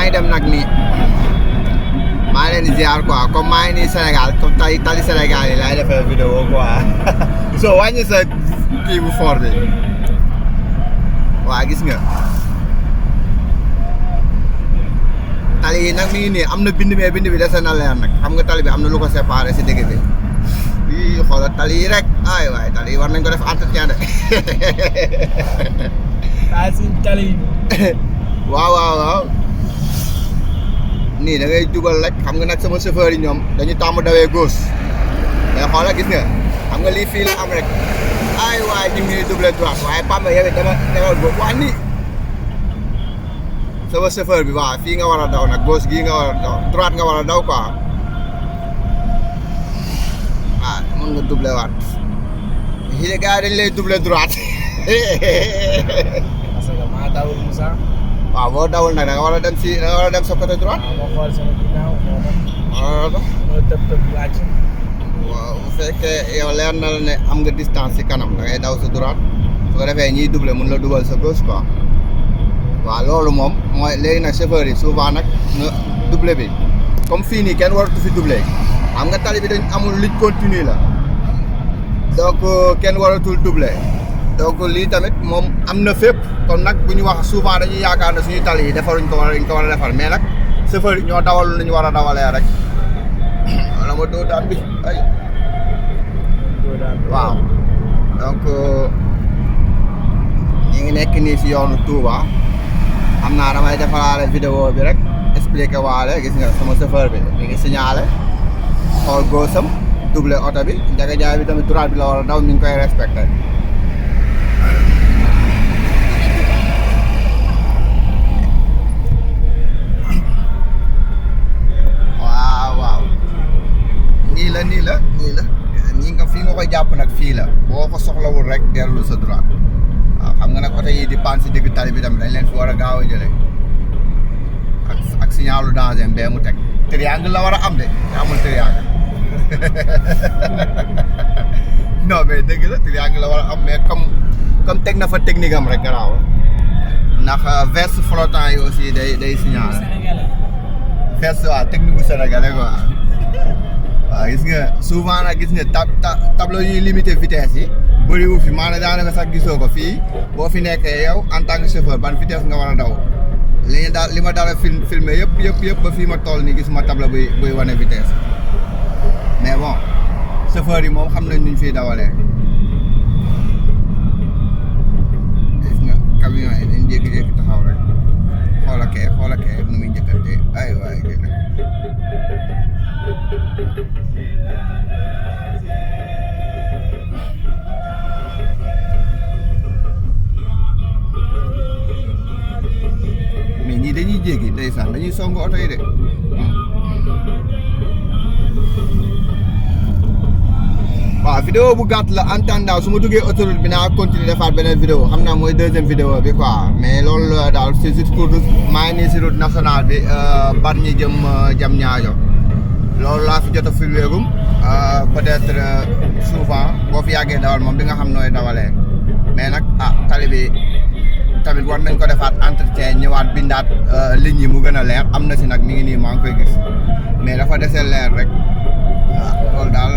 maa ngi dem nag nii maa ngi leen di ziar quoi comme maa ngi nii Sénégal comme tali Sénégal yi laay defee vidéo quoi so wàññi sa kii bu fort bi waa gis nga tali yi nag mi ngi nii am na bind mais bind bi dese na leer nag xam nga tali bi am na lu ko séparé si digg bi ii xoolal tali yi rek ay waay tali yi war nañ ko def entretien de tali waaw nii da ngay dugal rek xam nga nag sama chauffeur yi ñoom dañu tàmm dawee gauche mais xoolal gis nga xam nga lii fii la am rek ay waay ñu ngi double droite waaye Pamba yow it dama gauche waa nii sama chauffeur bi waaw fii nga war a daw nag gauche gii nga war a daw droite nga war a daw quoi waaw mën nga double waat yii gars yi dañ lay double droite parce que maa dawul Moussa. waaw boo dawul nag da nga war a dem si da nga war a dem sa côté droite. waaw ma xool sama ginnaaw moo tëb wàcc. waaw bu fekkee yow leer na la ne am nga distance si kanam da ngay daw sa droite su ko defee ñiy double mun la dugal sa gauche quoi waaw loolu moom mooy léegi nag chauffeur yi souvent nag nga double bi comme fii nii kenn waratu fi double xam nga tali bi dañ amul ligne continue la donc kenn waratul double donc lii tamit moom am na fépp kon nag bu ñu wax souvent dañuy yaakaar ne suñu tali yi defaruñ ko wala dañ ko war a defar mais nag chauffeur yi ñoo dawal lu ñu war a dawalee rek wala ma doo daan bi ay waaw donc ñu ngi nekk nii si yoonu Touba xam naa damay defaraale vidéo bi rek expliqué waale gis nga sama chauffeur bi mi ngi signalé xool góosam double oto bi njaga jaay bi tamit droite bi la war a daw mi ngi koy respecté waaw nii la nii nga fii nga koy jàpp nag fii la boo ko soxlawul rek dellu sa droite waaw xam nga nag oto yi di panne si digg tali bi tamit dañ leen fi war a gaaw a jëlee ak signalu danger bee mu teg triangle la war a am de te amul triangle non mais dëgg la triangle la war a am mais comme teg na fa technique am rek garaaw ndax verse flottant yi aussi day signal verse waaw technique bu sénégalais quoi waaw gis nga souvent nag gis nga tableau yuy limité vitesse yi bëriwu fi maanaam daanaka sax gisoo ko fii boo fi nekkee yow en tant que chauffeur ban vitesse nga war a daw li ma dara filmé yëpp ba fii ma toll nii gisuma tableau buy wane vitesse mais bon chauffeur yi moom xam nañ nuñ fiy dawalee gis nga camion yi dañ jékki-jékki taxaw rek xoola kee nu muy njëkkante ay waay gën mais ñii dañuy jéggi ndeysaan dañuy song oto yi de waaw vidéo bu gàtt la en attendant su ma duggee autoroute bi naa continuer defaat beneen vidéo xam naa mooy deuxième vidéo bi quoi mais loolu daal c'est juste pour maa ngi nii si route nationale bi Bargny jëm Diamniadio loolu laa fi jot a filmégum peut-être souvent boo fi yàggee dawal moom di nga xam nooy dawalee mais nag tali bi tamit war nañ ko defaat entretien ñëwaat bindaat lignes yi mu gën a leer am na si nag mi ngi nii maa ngi koy gis mais dafa desee leer rek waaw loolu daal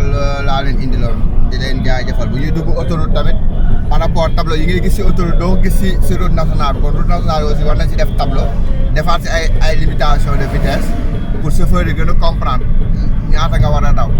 laa leen indiloon di leen jaajëfal bu ñuy dugg autoroute tamit par rapport tableau yi ngay gis si autoroute doo ko gis si route nationale kon route nationale aussi war nañ si def tableau defaat si ay limitation de vitesse pour chauffeur yi gën a comprendre ñaata nga war a daw